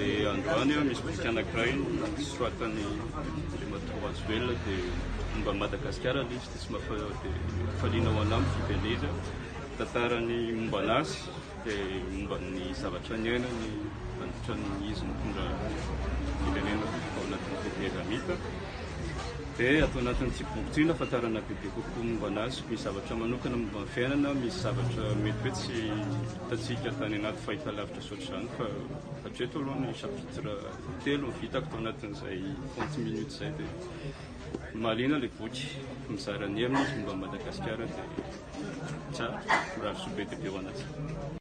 Dia androany misy boky anankiray nosoratan'i Andriamatoa Rajoelina dia momba an'i Madagasikara ilay izy dia tsy mahafa dia hafaliana ho anà mividy an'ilay izy. Tantarany momba an'azy dia momba ny zavatra niainany nandritra ny izy nitondra firenena tao anatin'ny tetezamita. Dia ato anatin'ity boky ity no ahafantarana bebe kokoa momba an'azy. Misy zavatra manokana momba ny fiainana, misy zavatra mety hoe tsy hitantsika tany anaty fahitalavitra sy ohatr'izany fa hatreto aloha ny chapitre telo no vitako tao anatin'izay 30 minutes izay dia mahaliana ilay boky. Mizara ny heviny izy momba an'i Madagasikara dia tsara, mirary soa be dia be ho an'azy.